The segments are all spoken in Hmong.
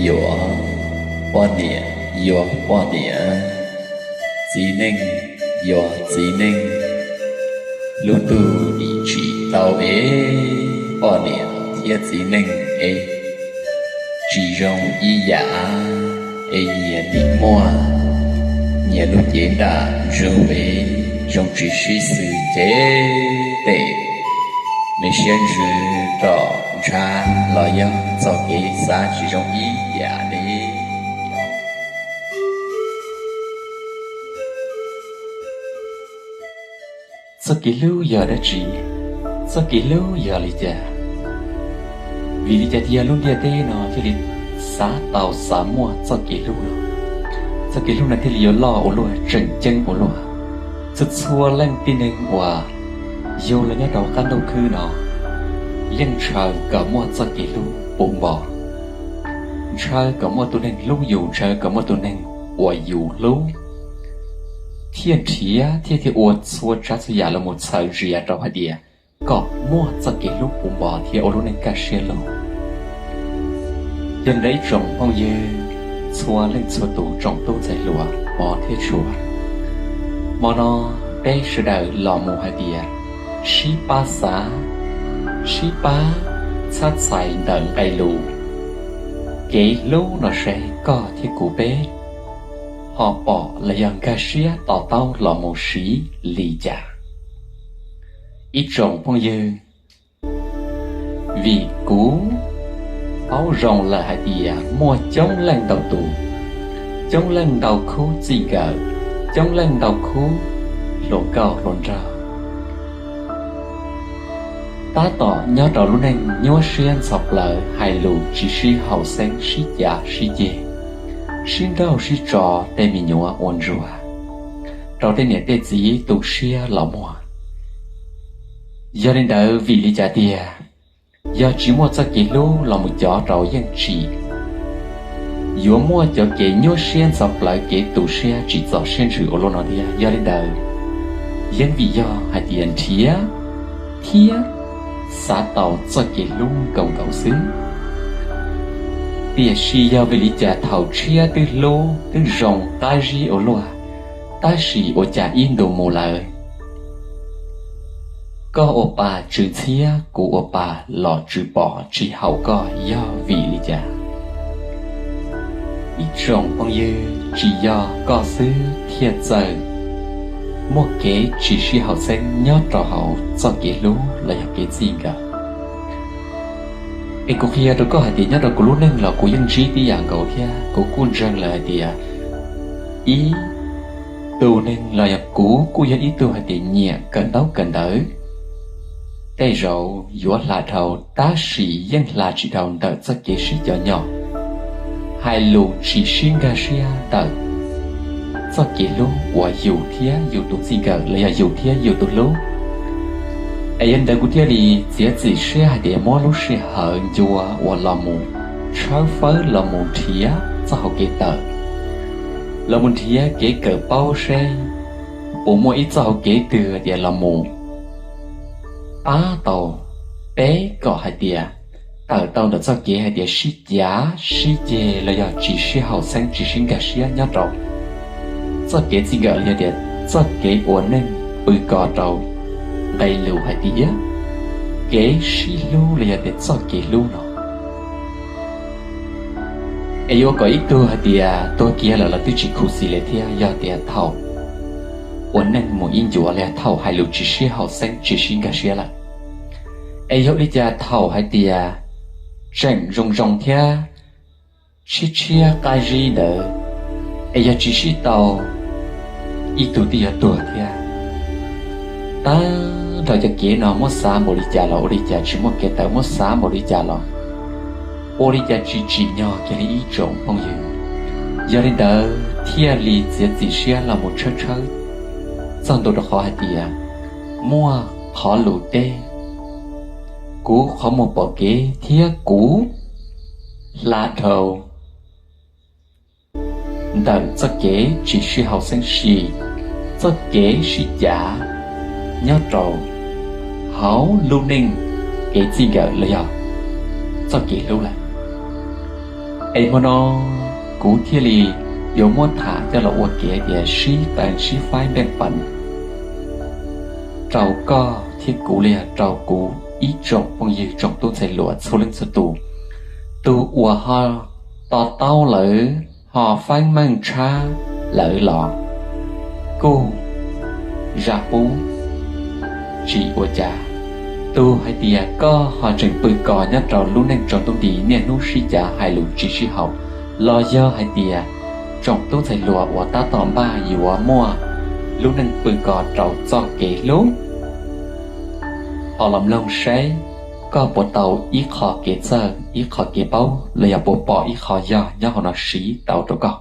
yuav poj niam, yuav poj niam, txiv neej yuav txiv neej, lub ntuj nim tsim tau es poj niam thiab txiv neej es tsis zoo ib yam, es nyias nim muaj nyias lub cev nram ntsug es zoo tsis sib xws ces tej me siab ntsws rau ntshav los yog txoj kev xav tsis zoo ib yam li. Txoj kev hlub yog dab tsi? Txoj kev hlub yog li cas? Vim li cas thiaj yog lub ntiaj teb no thiaj li xav tau xav muaj txoj kev hlub no? Txoj kev hlub no thiaj li yuav loj ua luaj, tseem ceeb ua luaj. Txhua txhua leej tib neeg uas yug los nyob rau qab ntuj khwb no yeej ntshaw kom muaj txoj kev hlub puv npo, ntshaw kom muaj tus neeg hlub yus, ntshaw kom muaj tus neeg uas yus hlub, thiaj nrhiav thiab thiaj ua txhua tsav txhua yam los mus txhawm ntsia rau hais tias kom muaj txoj kev hlub puv npo thiab ua lub neej kaj siab lug. Yog li ntawd ib tsoom phooj ywg txhua leej txhua tus, tsoom tub ntxhais hluas hmov thiab tshua, hmo no peb sawv daws los mus hais tias sib pab xav, sib pab txhab txhais ntawm nqe lus kev hlub no seb koj thiab kuv peb ho pom los yog nkag siab to taub los mus siv li cas. Ib tsoom phooj ywg, vim kuv paub zoo lawm hais tias muaj coob leej ntau tus, coob leej ntau khub txij nkawm, coob leej ntau khub hluas nkauj hluas nraug tab tom nyob rau lub neej nyuaj siab ntxhov plawv, hais lus tsis sib haum xeeb, sib cav sib ceg, sib nrauj sib tso tej me nyuam ua ntsuag rau tej niam tej txiv tu siab los muag. Yog li ntawd vim li cas tiag? Yog tsis muaj txoj kev hlub los mus cov rau yeej tsis yuav muaj cov kev nyuaj siab ntxhov plawv, kev tu siab tsim txom siab ntsws ua luaj no thiab. Yog li ntawd yeej vim yog hais tias nrhiav thiab xav tau txoj kev hlub nkaus nkaus xwb. Tiam sis yog vim li cas thaum tshiab twb hlub twb zoo qab zib ua luaj, tab sis ua cas ib ntus mus lawm koj ua pa tsw ntxhiab, kuv ua pa los tsw pom tsis haum koj, yog vim li cas? Ib tsoom phooj ywg, tsis yog koj xwb thiaj txawj muaj kev tsis sib haum xeeb nyob rau hauv txoj kev hlub los yog kev txij nkawm. Es kuv qhia rau koj hais tias nyob rau kuv lub neej los kuv yeej ntsib tib yam nkaus thiab, kuv kuj ntseeg lawm hais tias ib tug neeg los yog kuv kuj yog ib tug hais tias nyiam kawm ntaub kawm ntawv, tej zaum yuav hla dhau tab sis yeej hla tsis dhau ntawm txoj kev sib cov nyom, hais lus tsis sib nkag siab ntawm txoj kev hlub uas yus thiab yus tus txij nkawm los yog yus thiab yus tus hlub. Es yog li ntawd kuv thiaj li txiav txim siab hais tias muab lub sij hawm ncua uas los mus tshawb fawb los mus nrhiav txoj hauv kev tawm, los mus nrhiav kev kawm paub seb puas muaj ib txoj hauv kev twg tias los mus pab tau peb kom hais tias tawm tau ntawm txoj kev hais tias sib cav sib ceg los yog tsis sib haum xeeb tsis sib nkag siab nyob rau txoj kev txij nkawm los yog tias txoj kev ua neej pw ko rau nqe lus hais tias kev sib hlub los yog tias txoj kev hlub no. Es yuav kom ib tug hais tias tuag kiag lawm los twb tsis khuv xim li thiab yog tias thaum ua neej mus ib ncuav los yog thaum hais lus tsis sib haum xeeb tsis sib nkag siab lawm. Es yog li cas thaum hais tias tseem zoo zoo thiab tshiab tshiab qab zib ntawd, es yog tsis sib tau, ib tug twb yuav tuag thiab. Tag nrho cov kev no muab xav npaum li cas los ua li cas tsis muaj kev tawm, muab xav npaum li cas los ua li cas tsis tsim nyog kiag li ib tsoom phooj ywg. Yog li ntawd thiaj li txiav txim siab los mus tshawb tshawb txog ntua rau qhov hais tias muaj qhov lus teb, kuv qhov muag pom kev thiab kuv hla dhau ntawm txoj kev tsis sib haum xeeb sis txoj kev sib cav nyob rau hauv lub neej kev txij nkawm los yog txoj kev hlub lawm. Es hmo no kuv thiaj li yuav muab tham coj los ua kev tias sib qee sib faib npeej peem rau koj thiab kuv los yog rau kuv ib tsoom phooj ywg tsoom tub ntxhais hluas txhua leej txhua tus. Tus uas ho to taub lawm, ho feeb meej tshaj lawm los kuj zam pub tsis ua cas. Tus hais tias koj ho tseem pw kos nyob rau lub neej tsaus ntuj nti niaj hnub sib cav hais lus tsis sib haum, los yog hais tias tsoom tub ntxhais hluas uas tab tom npaj yuav muaj lub neej pw kos rau txoj kev hlub, ho los mloog saib koj puas tau ib qho kev txawj, ib qho kev paub, los yog puas pom ib qho yog nyob hauv no siv tau rau koj.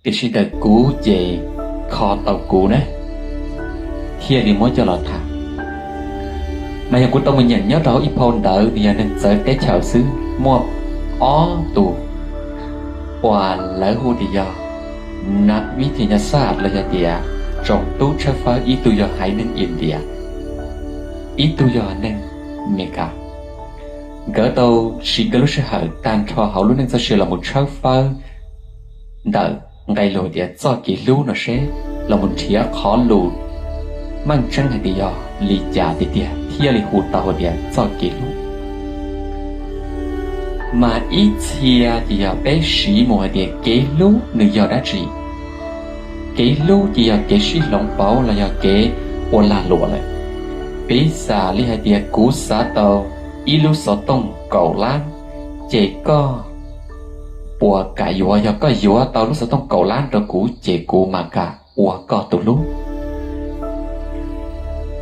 Tiam sis ntawm kuv ces kho tau kuv ne, thiaj li muab coj los tham. Mas yog kuv tau mus nyeem nyob rau hauv ib phau ntawv nws yog neeg txawv teb chaws xwb, muaj ob tus uas lawv hu tias yog nas vib thim nyas xaj los yog tias tsoom tub tshawb fawb, ib tug yog haiv neeg India, ib tug yog neeg Amelikas. Nkawd tau siv nkawd lub sij hawm tag nrho hauv lub neej txoj sia los mus tshawb fawb ntawm nqe lus tias txoj kev hlub no seb los mus nrhiav qhov lus meej tseeb hais tias yog li cas tiag tiag thiaj li hu tau hais tias txoj kev hlub. Mas ib txhia ces yog peb siv mus hais tias kev hlub nws yog dab tsi. Kev hlub ces yog kev sib hloov pauv los yog kev ua lag luam lawm. Piv xam li hais tias kuv xav tau ib lub xov tooj kaum lab, ces koj puas kam yuav? Yog koj yuav tau lub xov tooj kaum lab rau kuv ces kuv mam kam ua koj tus hlub.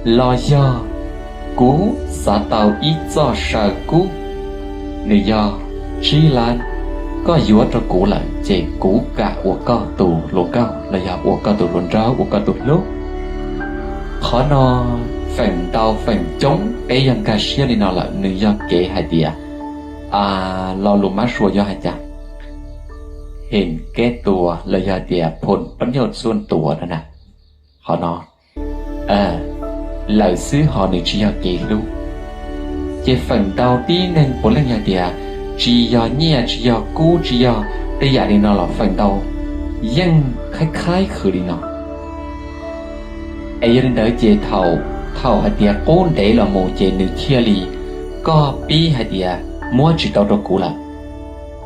Los yog kuv xav tau ib txoj saw kub, nws yog tsib lab, koj yuav rau kuv lawm ces kuv kam ua koj tus hluas nkauj los yog ua koj tus hluas nraug, ua koj tus hlub. Qhov no feem ntau feem coob peb yog nkag siab li no lawm, nws yog kev hais tias, lo lus mab suav yuav hais cas, him keb tua los yog tias phum pab nyuj txuaj tua no na. Qhov no lawm xwb ho nws tsis yog kev hlub. Ces feem ntau tib neeg puav leej yog tias tsis yog nyiaj tsis yog kub tsis yog tej yam li no los feem ntau yeej khaib khaib khwv li no. Es yog li ntawd ces thaum, thaum hais tias qub ntev los mus ces nws thiaj li, koj pib hais tias muab tsis tau rau kuv lawm,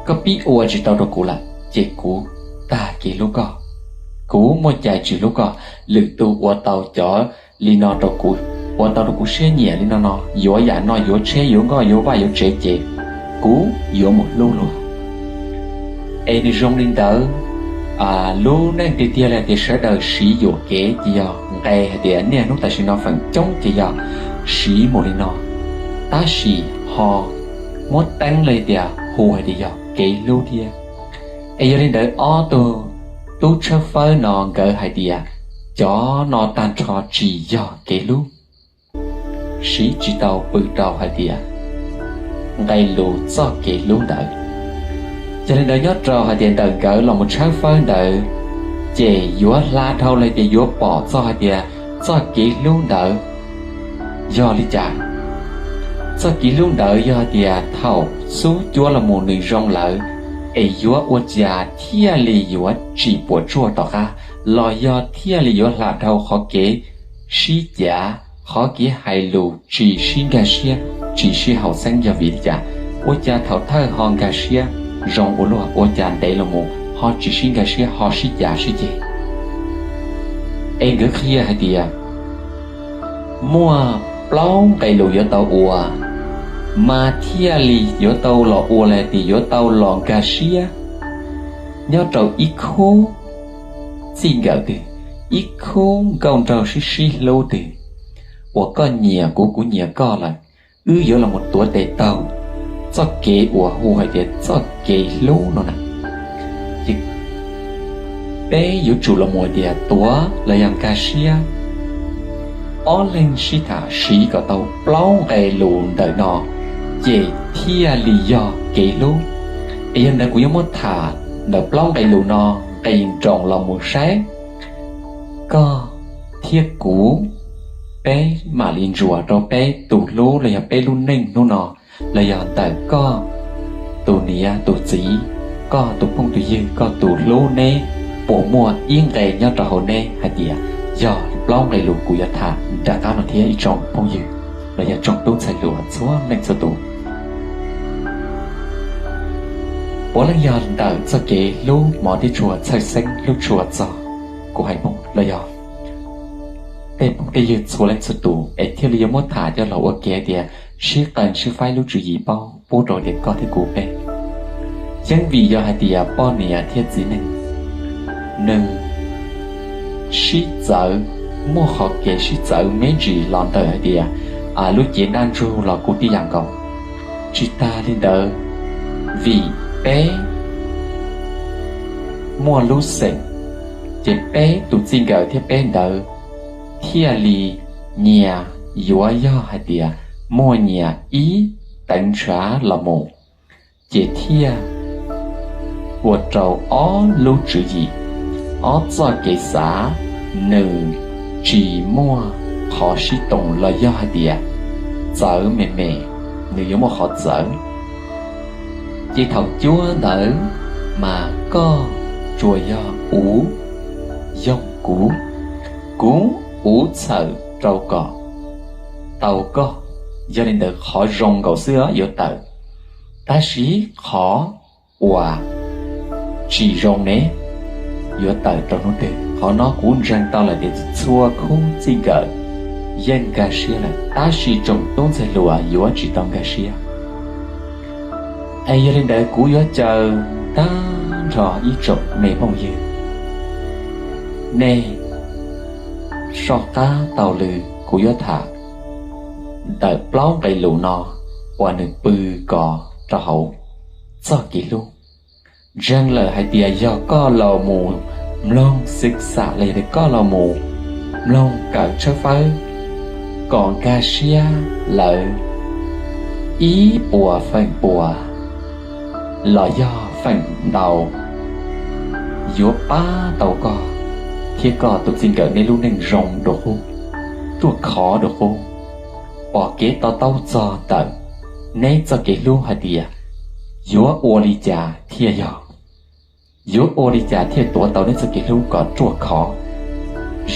koj pib ua tsis tau rau kuv lawm ces kuv tag kev hlub koj, kuv muaj cai tsis hlub koj. Lwm tus ua tau cov li no rau kuv, ua tau rau kuv siab nyiam li no no, yuav yam no yuav tsheb yuav nkoj yuav vaj yuav tsev ces kuv yuav mus hlub luag. Es nws zoo li ntawd, lub neej tiag tiag li hais tias sawv daws siv yuam kev ces yog nqe hais tias niaj hnub tam sim no feem coob ces yog siv mus li no, tab sis ho muab teeb li tias hu hais tias yog kev hlub thiab. Es yog li ntawd ob tug tub tshawb fawb no nkawd hais tias cov no tag nrho tsis yog kev hlub, siv tsis tau pw rau hais tias nqe lus txoj kev hlub ntawd. Yog li ntawd nyob rau hais tias ntawm nkawd los mus tshawb fawb ntawd, ces yuav hla dhau los tias yuav pom txog hais tias txoj kev hlub ntawd yog li cas. Txoj kev hlub ntawd yog hais tias thaum xub cuab los mus nws zoo lawm, es yuav ua cas thiaj li yuav tsis puas tsuaj tom qab, los yog thiaj li yuav hla dhau qhov kev sib cav, qhov kev hais lus tsis sib nkag siab, tsis sib haum xeeb yog vim li cas? Ua cas thaum thawj ho nkag siab zoo ua luaj, ua cas ntev los mus ho tsis sib nkag siab ho sib cav sib ceg? Es nkawd qhia hais tias muaj plaub nqe lus yuav tau ua, mas thiaj li yuav tau los ua los tias yuav tau los nkag siab nyob rau ib khub txij nkawm twg, ib khub nkauj nraug sib sib hlub twg, uas koj nyiam kuv kuv nyiam koj lawm, wb yuav los mus tuav tes taug txoj kev uas hu hais tias txoj kev hlub no na. Ces peb yuav tsum los mus hais tias tuav los yog nkag siab, ob leeg sib tham siv kom tau plaub nqe lus ntawm no, ces thiaj li yog kev hlub. Es yog ntawd kuv yuav muab tham ntawm plaub nqe lus no nqis nroos los mus saib koj thiab kuv, peb mam li ntsuas rau peb tus hlub los yog peb lub neej hnub no, los yog ntawm koj tus niam tus txiv, koj tus phooj tus ywg, koj tus hlub neb puas muaj ib nqe nyob rau hauv neb hais tias yog plaub nqe lus kuv yuav tham nram qab no thiab ib tsoom phooj ywg los yog tsoom tub ntxhais hluas txhua leej txhua tus. Puav leej yog ntawm txoj kev hlub hmov thiab tshua, txhawj xeeb hlub tshua txog kuv haiv Hmoob los yog tej phooj tej ywg txhua leej txhua tus es thiaj li yuav muab tham coj los ua ke tias sib qee sib faib lub tswv yim paub pub rau tias koj thiab kuv peb. Yeej vim yog hais tias poj niam thiab txiv neej nws sib txawv, muaj qhov kev sib txawv me ntsis los ntawm hais tias lub cev daj ntsug los kuj tib yam nkaus. Tsis tas li ntawd, vim peb muaj lub xeem, ces peb tus txij nkawm thiab peb ntawd thiaj li nyias yuav yog hais tias muaj nyias ib teev ntshav los mus, ces thiaj ua rau ob lub tswv yim, ob txoj kev xav nws tsis muaj qhov sib toom los yog hais tias txawv me me, nws yuav muaj qhov txawv. Ces thaum cuab ntawd mas koj tsuas yog uv yoog kuv, kuv uv txhawm rau kom tau koj. Yog li ntawd qhov zoo nkaus xwb yuav tawm, tab sis qhov uas tsis zoo ne yuav tawm rau hnub twg. Qhov no kuv ntseeg tau lawm tias txhua khub txij nkawm yeej nkag siab lawm, tab sis tsoom tub ntxhais hluas yuav tsis tau nkag siab. Es yog li ntawd kuv yuav caw tag nrho ib tsoom me phooj ywg, nej soj qab taug lw, kuv yuav tham ntawm plaub nqe lus no uas nws pw kos rau hauv txoj kev hlub. Ntseeg lawm hais tias yog koj los mus mloog xwm xam los yog tias koj los mus mloog kawm tshawb fawb kom nkag siab lawm ib puas feem pua los yog feem ntau, yuav pab tau koj thiab koj tus txij nkawm neb lub neej zoo dua qub, ruaj khov dua qub, pom kev to taub txog ntawm neb txoj kev hlub hais tias yuav ua li cas thiaj yog, yuav ua li cas thiaj tuav tau neb txoj kev hlub kom ruaj khov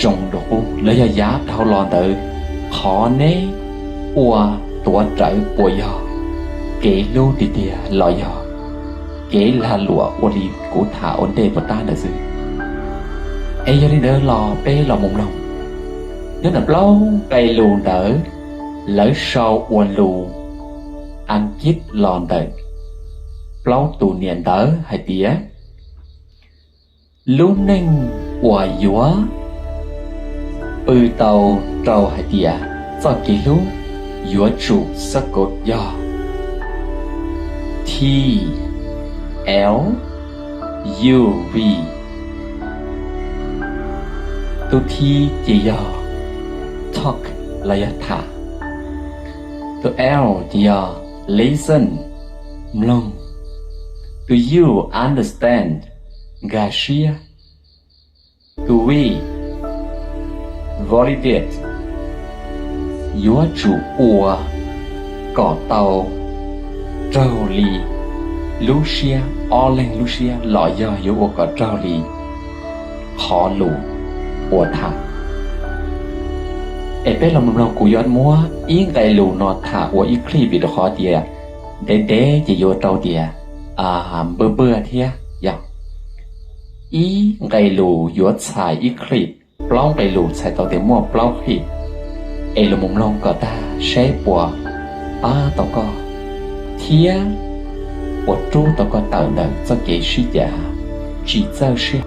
zoo dua qub, los yog yav dhau los ntawd qhov neb ua tuav rawv puas yog kev hlub tiag tiag los yog kev lag luam ua li kuv tham ua ntej puas tab ntawd xwb. Es yog li ntawd los peb los mus mloog nyob ntawm plaub nqe lus ntawd, lawv sau ua lus Askiv los ntawm plaub tus niam ntawv hais tias lub neej uas yuav pw tau rau hais tias txoj kev hlub yuav tsum xab kaum yog T L U V. Tus T ces yog talk los yog tham. Tus L ces yog listen, mloog. Tus U, understand, nkag siab. Tus V, validate, yuav tsum ua kom tau raug li lub siab, ob leeg lub siab los yog yuav ua kom raug li qhov lus uas tham. Es peb los mloog, kuv yuav muab ib nqe lus no tham ua ib clip vim rau qhov tias ntev ntev ces yuav rau tias npaj npaj thiab yog ib nqe lus yuav txhais ib clip, plaub nqe lus txhais tau tias muaj plaub clip. Es los mus mloog kom tag saib puas pab tau koj thiab puas rub tau koj tawm ntawm txoj kev sib cav tsis txawj sib